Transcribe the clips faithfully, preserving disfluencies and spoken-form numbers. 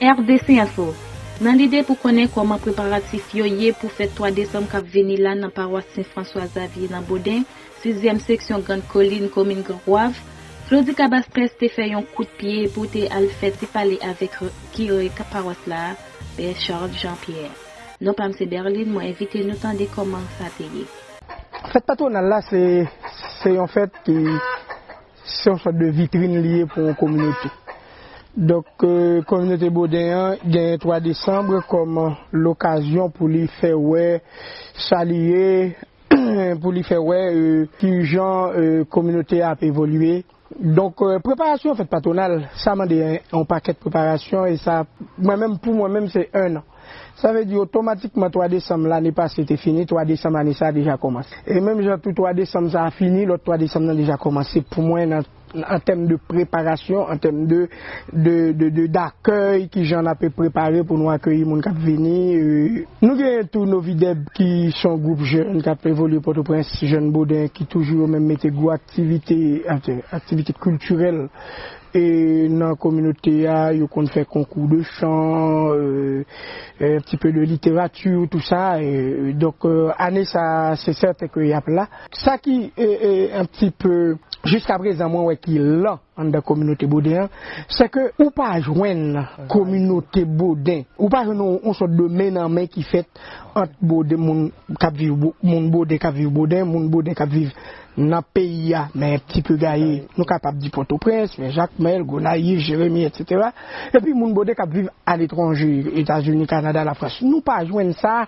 R D C Info. Nan lide pou konnen kòman preparatif yo ye pou fèt twa desanm k ap vini la nan pawas Sen Franswa Zavye nan Boden, sizyèm seksyon Grann Kolin, komin Gran Gwav, Claudy Cabastres te fè yon kout pye pou te al fè ti pale avèk kire pawas la, Pè Charles Jean Pierre. Non pa m se Berline, mwen envite nou tande kòman sa te ye. Fèt patwonal la, se, se yon fèt ki, se yon sòt de vitrin li ye pou yon kominote. Donk, euh, kominote Boden an genyen twa desanm kòm lokazyon pou li fè wè sa li ye, pou li fè wè, euh, ki jan, euh, kominote a ap evolye. Donk, euh, preparasyon fèt patwonal, sa mande yon, yon pakèt preparasyon, e sa, mwen menm, pou mwen menm, se enn an. Sa vle di, otomatikman, twa desanm lane pase te fini, twa desanm ane sa a deja kòmanse. E menm jan tou twa desanm sa a fini, lòt twa desanm nan deja kòmanse. Pou mwen, nan, an tèm de preparasyon, an tèm de, de, de, de, dakèy, ki jan n ap prepare pou nou akeyi moun k ap vini. Euh, nou genyen tou Novideb, ki se yon gwoup jèn k ap evolye Pòtoprens, jèn Boden, ki toujou yo menm mete gwo aktivite, akti-, aktivite kiltirèl e nan kominote a, yo konn fè konkou de chan, euh, euh, un petit peu de littérature, tout ça. Euh, donc, euh, ane sa, se sèten ke y ap la. Sa ki, euh, euh, un petit peu, jiska prezan, mwen wè ki lan anndan kominote Boden an, se ke ou pa jwenn kominote Boden, ou pa jwenn yon, yon sòt de men nan men ki fèt ant Boden, moun k ap viv Bo-, moun Boden k ap viv Boden, moun Boden k ap viv nan peyi a, men ti pe gaye, nou kapab di Pòtoprens, men Jakmèl, Gonayiv, Jeremi, etsetera. Epi moun Boden k ap viv aletranje, Etazini, Kanada, Lafrans. Nou pa jwenn sa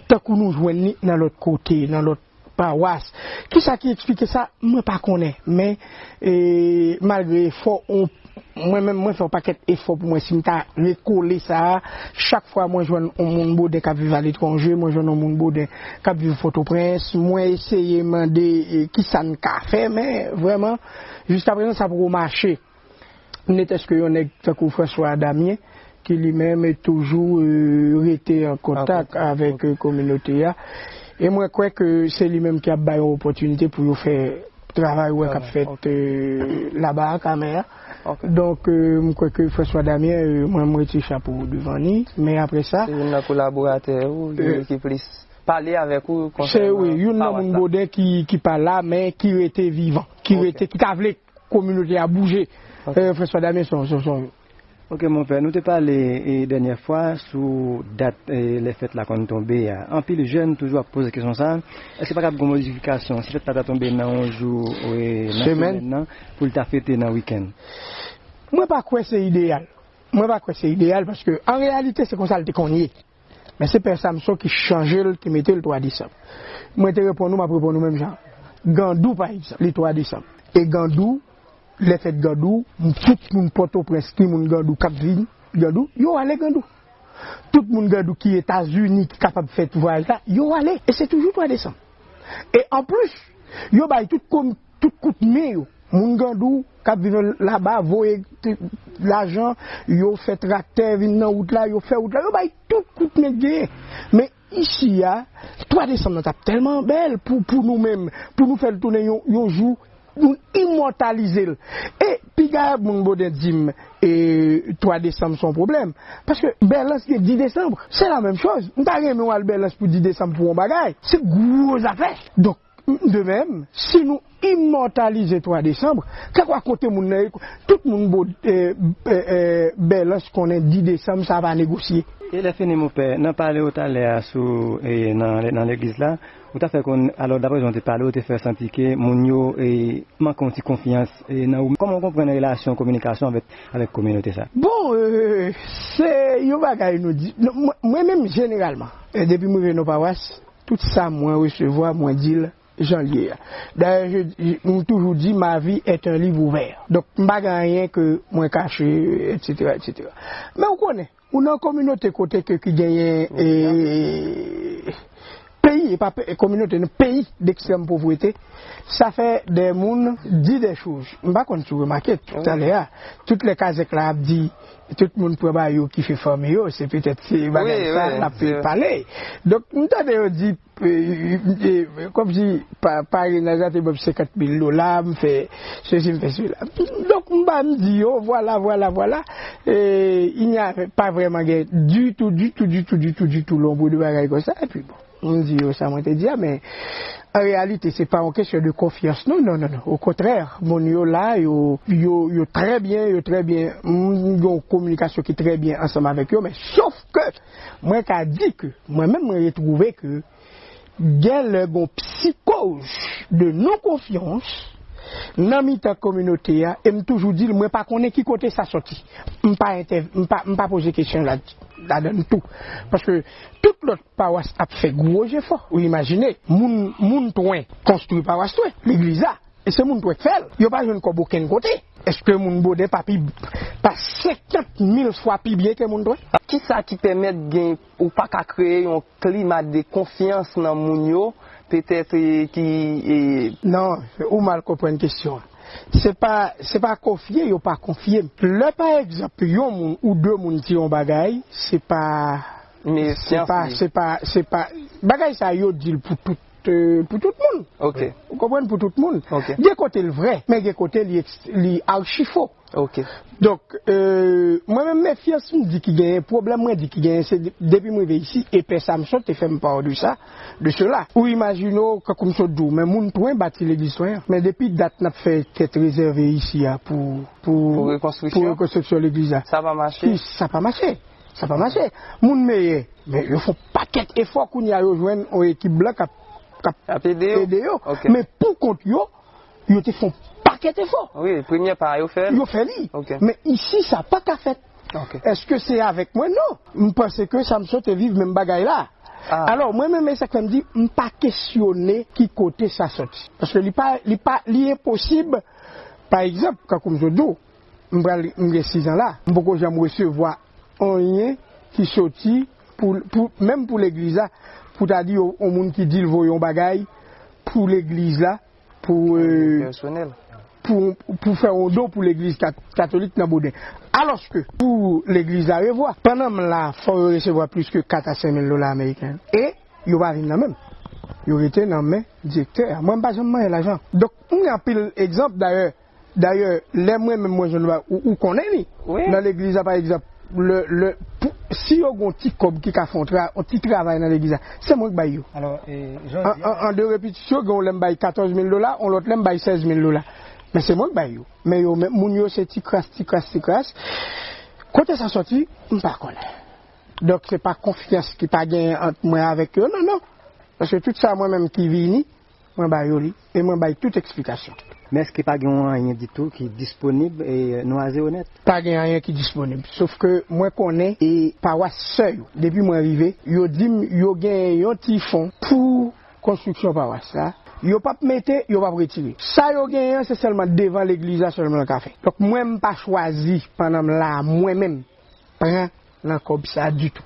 tankou nou jwenn li nan lòt kote, nan lòt pawas. Kisa ki eksplike sa? Mwen pa konnen. Men, e, malgre efò, on, mwen menm, mwen fè yon pakèt efò pou mwen, si m ta rekole sa a, chak fwa mwen jwenn yon moun Boden k ap viv aletranje, mwen jwenn yon moun Boden k ap viv Pòtoprens, mwen eseye mande, e, kisa n ka fè, men vrèman, jiska prezan, sa poko mache. Netèske yon nèg tankou François Damien, ki li menm toujou, e, rete an kontak avèk, e, kominote a. E mwen kwè ke se li menm ki ap bay yon opòtinite pou yo fè travay wè k ap fèt, e, laba a, Kamè a. Donk, e, m kwè ke François Damien, e, mwen, m retire chapo devan li. Men apre sa, se youn nan kolaboratè ou, e, ki plis pale avèk ou konsènan, wi, youn nan moun Boden ki, ki pa la, men ki rete vivan, ki rete, ki ta vle kominote a bouje. E, François Damien, se yon, se yon, se yon. Ok, mon pè, nou te pale, e, dènyè fwa sou dat, e, lè fèt la konn tonbe a. Anpil jèn toujou ap poze kesyon sa a. Èske pa t ap gen modifikasyon si fèt la ta tonbe nan yon jou, e, nan semèn nan, pou l ta fete nan wikenn? Mwen pa kwè se ideyal. Mwen pa kwè se ideyal paske, an reyalite, se konsa l te konn ye. Men se Pè Samson ki chanje l, ki mete l twa desanm. Mwen te reponn ou, m ap reponn ou menm jan. Gandou, pa egzanp, li twa desanm. E Gandou, lè fèt Gandou, tout moun Pòtoprens ki moun Gandou k ap vin Gandou, yo ale Gandou. Tout moun Gandou ki Etazini, ki kapab fè vwayaj la, yo ale. E se toujou twa desanm. E anplis, yo bay tout kom-, tout kout men yo. Moun Gandou k ap viv laba voye t-, lajan, yo fè traktè vin nan wout la, yo fè wout la, yo bay tout kout men k genyen. Men isi a, twa desanm nan t ap tèlman bèl pou, pou nou menm, pou nou fè l tounen yon, yon jou, nou imòtalize l. E piga moun Boden di m, e, twa desanm se yon pwoblèm. Paske Bèlans gen dis desanm, se la menm choz. M ta renmen w al Bèlans pou dis desanm pou yon bagay. Se gwo zafè. Donk, de menm, si nou imòtalize twa desanm, kèlkeswa kote moun nan ye, tout moun bo-, e, e, e, Bèlans konnen dis desanm, sa pa negosye. E lè fini, mon pè, nan pale w talè a sou, e, nan, nan legliz la, ou ta fè konn, alò, daprè jan w te pale, w te fè santi ke moun yo, e, manke yon ti konfyans, e, nan ou. Kòman w konprann relasyon kominikasyon avèk, avèk kominote sa? Bon, e, se yon bagay nou di, non, mwen, mwen menm, jeneralman, e, depi m rive nan pawas, tout sa mwen resevwa, mwen di l jan l ye a. Dayè, je, je, m toujou di, ma vie est un livre ouvert. Donk, m pa gen anyen ke mwen kache, etsetera, etsetera. Men ou konnen, ou nan kominote kote ke ki genyen, e, e pa pe- kominote, nan peyi d'extrême pauvreté, sa fè de moun di de choz. M pa konn si w remake talè a, tout lè kazèk la ap di, tout moun pran ba yo ki fè fanmi yo, se petèt se bagay sa l ap pale. Donk, m tande yo di, e, e, kòmsi pa- parenaj la te ban m senkant mil dola, m fè sesi, m fè sela. Donk, m ba m di yo, vwala, vwala, vwala. E, il n'y a pas vraiment gen ditou, ditou, ditou, ditou, ditou, lonbre de bagay konsa. Epi bon, m di yo sa mwen te di a, men an reyalite, se pa yon kesyon de konfyans, non, non, non, non. Okontrè, moun yo la, yo, yo, yo trè byen, yo trè byen, m gen yon kominikasyon ki trè byen ansanm avèk yo, men sof ke mwen ka di ke mwen menm, mwen retwouve ke gen lè gon psikoz de non konfyans nan mitan kominote a, e m toujou di l, mwen pa konnen ki kote sa sòti. M pa entè- m pa, m pa poze kesyon la, ladan l tou. Paske tout lòt pawas ap fè gwo jefò. Ou imajine, moun, moun Twen konstwi pawas Twen, legliz la. E se moun Twen k fè l. Yo pa jwenn kòb okenn kote. Èske moun Boden pa pi, pa senkant mil fwa pi byen ke moun Twen? Kisa ki pèmèt gen, ou pa ka kreye yon klima de konfyans nan moun yo, petèt, e, ki, e, Non, ou mal konprann kesyon an. Se pa, se pa konfye, yo pa konfye m. Lè, pa egzanp, yon moun ou de moun di yon bagay, se pa, se pa, se pa, se pa, bagay sa yo di l pou tout, e, pou tout moun. Ou konprann, pou tout moun. Gen kote l vrè, men gen kote li, li achi fo. Donk, e, mwen menm, mefyans m di ki genyen, pwoblèm mwen di ki genyen, se de- depi m rive isi, e pè Samson te fè m pawòl de sa, de sela. Ou imajine w, kankou m sot di w, men moun Twen bati legliz Twen an. Men depi dat n ap fè tèt rezève isi a pou, pou, pou rekonstriksyon legliz la. Sa pa mache. Sa pa mache. Sa pa mache. Moun Meyè, men yo fè yon pakèt efò, kounye a yo jwenn yon ekip blan k ap, k ap ede yo. Men pou kont yo, yo te fè yon pakèt efò. Wi, premyè pa a, yo fè l. Yo fè li. Men isi, sa pa ka fèt. Èske se avèk mwen? Non. M panse ke Samson te viv menm bagay la. Alò, mwen menm, e sa k fè m di, m pa kesyone ki kote sa sòti. Paske li pa, li pa, li enposib, pa egzanp, kankou m sot di w, m pral, m gen sis an la, m poko janm resevwa anyen ki soti pou, pou, menm pou legliz la, pou ta di yon, yon moun ki di l voye yon bagay pou legliz la, pou, e, pou, pou fè yon don pou legliz kat- katolik nan Boden. Alòske, pou legliz la revwa, pandan m la, fò yo resevwa plis ke kat a senk mil dola ameriken. E yo pa vin nan men m. Yo rete nan men direktè a. Mwen, m pa janm manyen lajan. Donk, m gen anpil egzanp, dayè, dayè, lè mwen menm mwen jwenn ba- ou, ou konnen li. Nan legliz la, pa egzanp, lè, lè, pou- si yo gen yon ti kòb ki ka fè yon tra- yon ti travay nan legliz la, se mwen k bay yo. An, an, an de repitisyon, gen yon lè m bay katòz mil dola, yon lòt lè m bay sèz mil dola. Men se mwen k bay yo. Men yo, men moun yo se ti kras, ti kras, ti kras. Kote sa sòti, m pa konnen. Donk, se pa konfyans ki pa genyen ant mwen avèk yo, non, non. Paske tout sa mwen menm ki vini, mwen ba yo li, e mwen bay tout eksplikasyon. Men èske pa gen yon anyen ditou ki disponib, e nou a zewo nèt? Pa gen anyen ki disponib. Sof ke mwen konnen, e pawas sè yo, depi mwen rive, yo di m yo gen yon ti fon pou konstriksyon pawas la. Yo p ap mete, yo p ap retire. Sa yo genyen an, se sèlman devan legliz la sèlman yo ka fè. Donk, mwen, m pa chwazi, pandan m la, mwen menm, pran nan kòb sa ditou.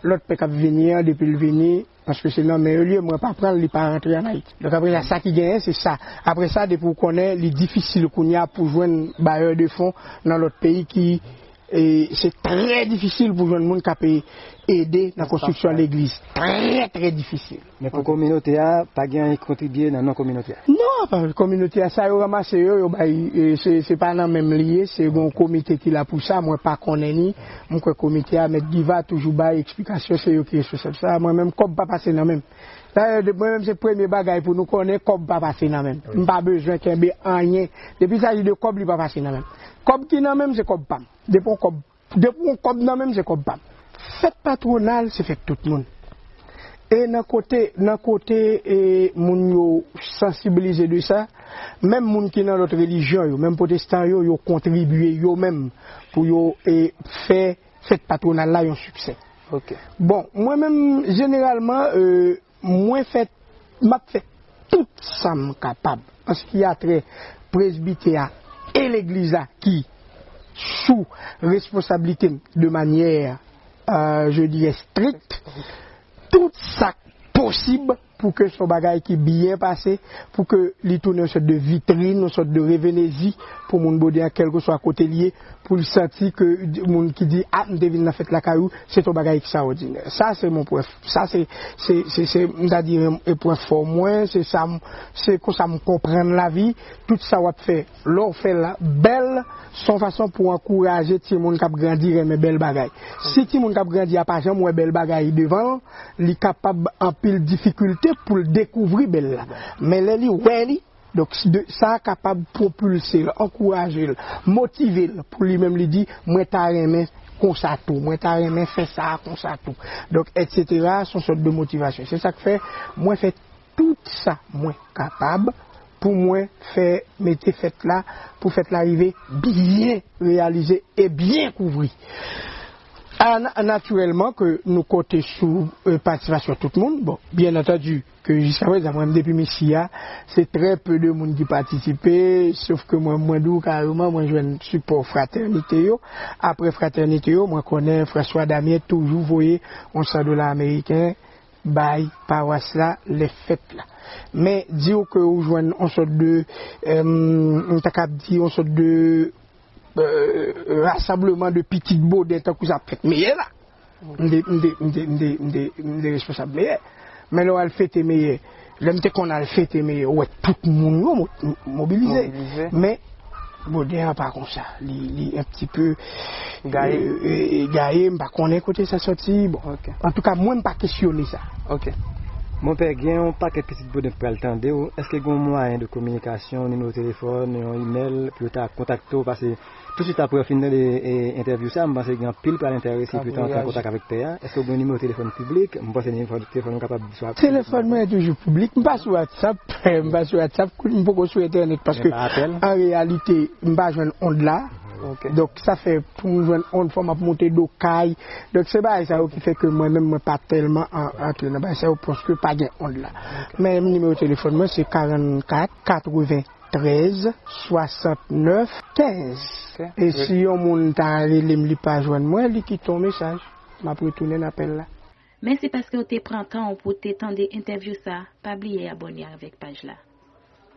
Lòt pè k ap vini an, depi l vini, paske se nan men yo l ye, mwen pa pran l, li pa rantre ann Ayiti. Donk, apre sa, sa ki genyen, se sa. Apre sa, depi w konnen, li difisil kounye a pou jwenn bayè de fon nan lòt peyi ki, e, se trè difisil pou jwenn moun k ap, e, ede nan konstriksyon legliz. Trè, trè difisil. Men pou kominote a, pa gen anyen ki kontribye nan non kominote a? Non, pa kominote a, sa yo ranmase yo, yo bay, e, se, se pa nan men m li ye, se gon komite ki la pou sa, mwen pa konnen ni, m kwè komite a, Mèt Diva toujou bay eksplikasyon, se yo ki responsab sa, mwen menm kòb pa pase nan men m. Dayè, de- mwen menm se premye bagay pou nou konnen kòb pa pase nan men m. M pa bezwen kenbe anyen. Depi sa li de kòb, li pa pase nan men m. Kòb ki nan men m, se kòb pa m. Depi yon kòb Depi yon kòb nan men m, se kòb pa m. Fèt patwonal, se fèt tout moun. E nan kote, nan kote, e, moun yo sansibilize de sa, menm moun ki nan lòt relijyon yo, menm pwotestan yo, yo kontribye yo menm pou yo, e, fè fèt patwonal la yon siksè. Bon, mwen menm, jeneralman, e, mwen fè, m ap fè tout sa m kapab an se ki a trè presbitè a e legliz la ki sou responsablite m de manyè, euh, je dirais, strict. Tout sa k posib, pou ke se yon bagay ki byen pase, pou ke li tounen yon sòt de vitrin, yon sòt de revenezi pou moun Bode a, kèlkeswa kote l ye, pou l santi ke moun ki di, a, m te vin nan fèt lakay ou, se t yon bagay ekstraòdinè. Sa, se mon pwen, sa, se, se, se, se, m ta di, e pwen fò mwen, se sa, m- se konsa m konprann lavi, tout sa w ap fè, lè w fè l bèl, se yon fason pou ankouraje timoun k ap grandi renmen bèl bagay. Si timoun k ap grandi a pa janm wè bèl bagay devan l, li kapab anpil difikilte pou l dekouvri bèl la. Men lè li wè li, donk, de, sa kapab pwopilse l, ankouraje l, motive l, pou li menm li di, mwen ta renmen konsa tou, mwen ta renmen fè sa konsa tou. Donk, etsetera, se yon sòt de motivasyon. Se sa k fè mwen fè tout sa mwen kapab pou mwen fè mete fèt la, pou fèt la rive byen reyalize e byen kouvri. A, na- natirèlman ke nou konte sou, e, patisipasyon tout moun. Bon, byen antandi, ke jiska prezan, mwen menm depi m isi a, se trè pe de moun ki patisipe, sof ke mwen, mwen di w kareman, mwen jwenn sipò fratènite yo. Apre fratènite yo, mwen konnen François Damien toujou voye yon san dola ameriken bay pawas la lè fèt la. Men di w ke ou jwenn yon sòt de, e, m ta kab di yon sòt de, e, rasanbleman de pitit Bode tankou sa ap fèt Meyè la. M te, m te, m te, m te, m te, m te responsab Meyè. Men lè w al fete Meyè, lè m te konn al fete Meyè, ou wè tout moun yo mo- mobilize. Mobilize. Men Bode a pa konsa. Li, li un petit peu, gaye. E, e, gaye, m pa konnen kote sa sòti. Bon. Ok. Antouka, mwen, m pa kesyone sa. Ok. Monpè, gen yon pakèt pitit Bode k pral tande w. Èske gen yon mwayen de kominikasyon, yon nimewo telefòn, yon imèl, pou yo ta kontakte w? Paske tousuit apre w fin tande, e, entèvyou sa, m panse gen anpil pral enterese pou yo ta antre an kontak avèk pè a. Èske w gen yon nimewo telefòn piblik? M panse nimewo telefòn ou kapab swa. Telefòn mwen toujou piblik. M pa sou WhatsApp. M pa sou WhatsApp. M poko sou entènèt paske, an reyalite, m pa jwenn ond la. Ok. Donk, sa fè pou m jwenn ond, fò m ap monte do kay. Donk, se bagay sa yo ki fè ke mwen menm, mwen pa tèlman an- antre nan bagay sa yo paske pa gen ond la. Ok. Men nimewo telefòn mwen, se karannkat katreventrèz swasantnèf kenz. Ok. E si yon moun ta rele m, li pa jwenn mwen, li kite yon mesaj. M ap retounen apèl la. Mèsi paske w te pran tan w pou w te tande entèvyou sa a. Pa bliye abòne avèk paj la.